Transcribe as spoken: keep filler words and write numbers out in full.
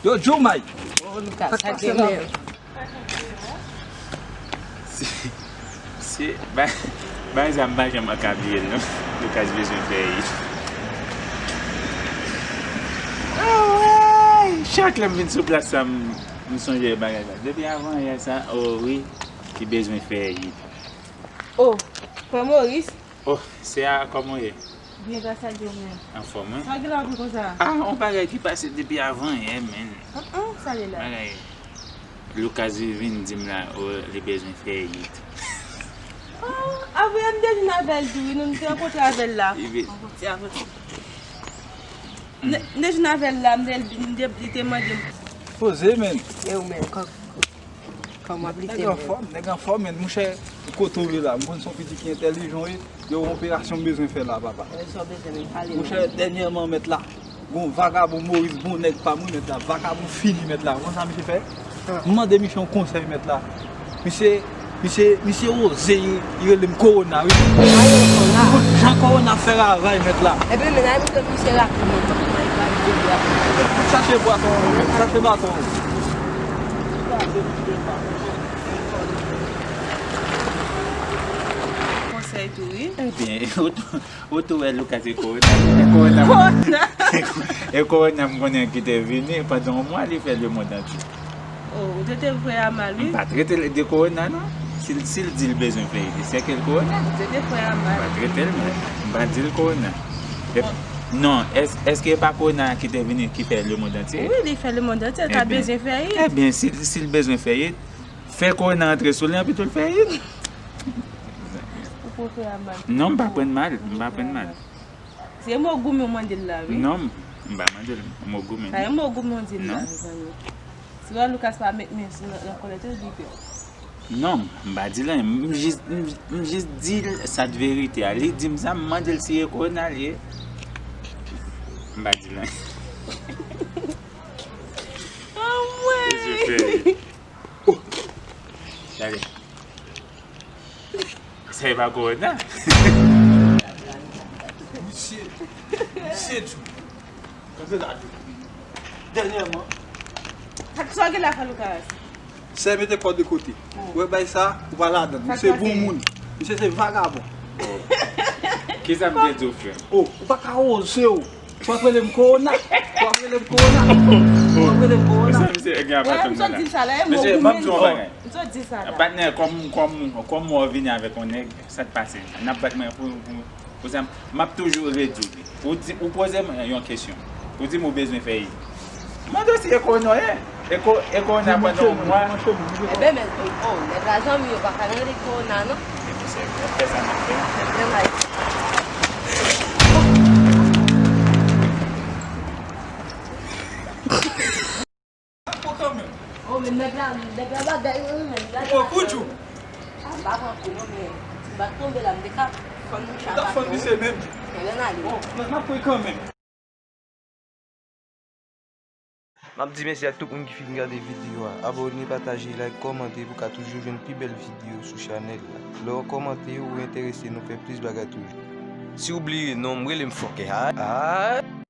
Yo, Joe May. Oh, Lucas, sa k pase, menm? Se, se, ba, bagay sa m pa janm ka bliye l, non. Lucas bezwen fè it. Anmwey! Chak lè m vin sou plas sa, m, m sonje bagay sa. Depi avan yè sa, oh wi, ki bezwen fè it. Oh, frè Moris. Oh, se a, kòman w ye? Byen, gras a Dye, ou menm? Anfòm, wi. Sa w gen la pou konsa? Ah, on bagay ki pase depi avan yè, menn. An, an, sa ye la? Bagay. Lucas vin di m la, oh, li bezwen fè it. Oh, avan yè m te vin avè l tou, wi, nou, nou te rankontre avè l la. Li vin. Avan yè, avan yè. M te, m te vin avè l la, m te, m te, li te mande m. Poze, menn. E ou menm, kòk? Kòman w ap lite, menn? Nèg anfòm, nèg anfòm, menn. Monchè, kote w ye la? M konn se yon pitit ki entèlijan w ye. Gen yon operasyon m bezwen fè la, papa. Wi, sa w bezwen, menn, pale, menn. Monchè, dènyèman, mèt la, gon vagabon Moris, bon nèg pa m, wi, mèt la. Vagabon fini, mèt la. Ou konn sa misye fè? Ah. M mande misye yon konsèy, mèt la. Misye, misye, misye oze, li, li rele m Kowona, wi. Ou konn jan Kowona fè ravaj, mèt la. Ebyen, menn, al montre misye rapid, menn. Chache bwason, chache baton. Konsèy tou, wi. Ebyen, ou tou, ou tou wè Lucas e Kowona. E Kowona. Kowona. E Kowona m konnen ki te vini pandan yon mwa, li fè lemonn antye. Oh, ou trete frè a mal, wi. M pa trete l de Kowona, non. Si l, si l di l bezwen fè it, se ke l Kowona. Ou trete frè a mal. M pa trete l mal. M pa di l Kowona. E, non, èske e pa Kowona ki te vini, ki fè lemonn antye? Wi, li fè lemonn antye, l ta bezwen fè it. Ebyen, si, si l bezwen fè it, fè Kowona antre sou li, anpi tou l fè it. Ou pran frè a mal. Non, m pa pran mal, m pa pran mal. Se mo goumen w mande l la, wi. Non, m pa mande l mo goumen. Sa e mo goumen w di l la, mezanmi. Si w wè Lucas pa met men sou nan, nan kòlèt, ou di ke. Non, m pa di l anyen. M jis, m, m jis di l sa k verite a. Li di m sa, m mande l si e Kowona l ye. M pa di l anyen. Anmwey! Gade. Sa e pa Kowona. Misye, misye di w. Gade la di w. Dènyèman. Sa, sa w gen la, Lucas? Sè, mete kò de kote. Ou wè bay sa, ou pa ladan l. Misye bon moun. Misye se vagabon. Kisa m te di w, frè m? Oh, ou pa ka oze w. W ap rele m Kowona. W ap rele m Kowona. W ap rele m Kowona. Mesye, mesye, gen apatnè la. Mesye, m ap di w yon bagay. Patnè, kòm, kòm, kòm w vini avèk yon nèg, sa k pase? N ap bat mwen pou, pou, pou sa, m ap toujou redwi li. Ou di, ou poze m yon kesyon. Ou di m ou bezwen fè it. Mande w si e Kowona w ye. E Ko-, e Kowona pandan yon mwa. Ebyen, men, oh, nèg la zanmi yo pa ka rele Kowona, non. Ebyen, se, n ap fè sa n ap fè. Ebyen, bay. Fò kanmenm. Oh, men nèg la, nèg la bagay, wi, men nèg la. Ou pran kout jou. Ah, m pa pran kou, non, men si m pa t tonbe la, m te ka fann mouche a baton. Ou t ap fann misye menm. Ebyen, n ale. Bon, n ap pran kanmenm. M ap di mèsi ak tout moun ki fin gade videyo a. Abòne, pataje, like, kòmante pou w ka toujou jwenn pi bèl videyo sou chanèl la. Lè w kòmante, ou enterese nou fè plis bagay toujou. Si w bliye non m, rele m Fòkè. Ah, ah.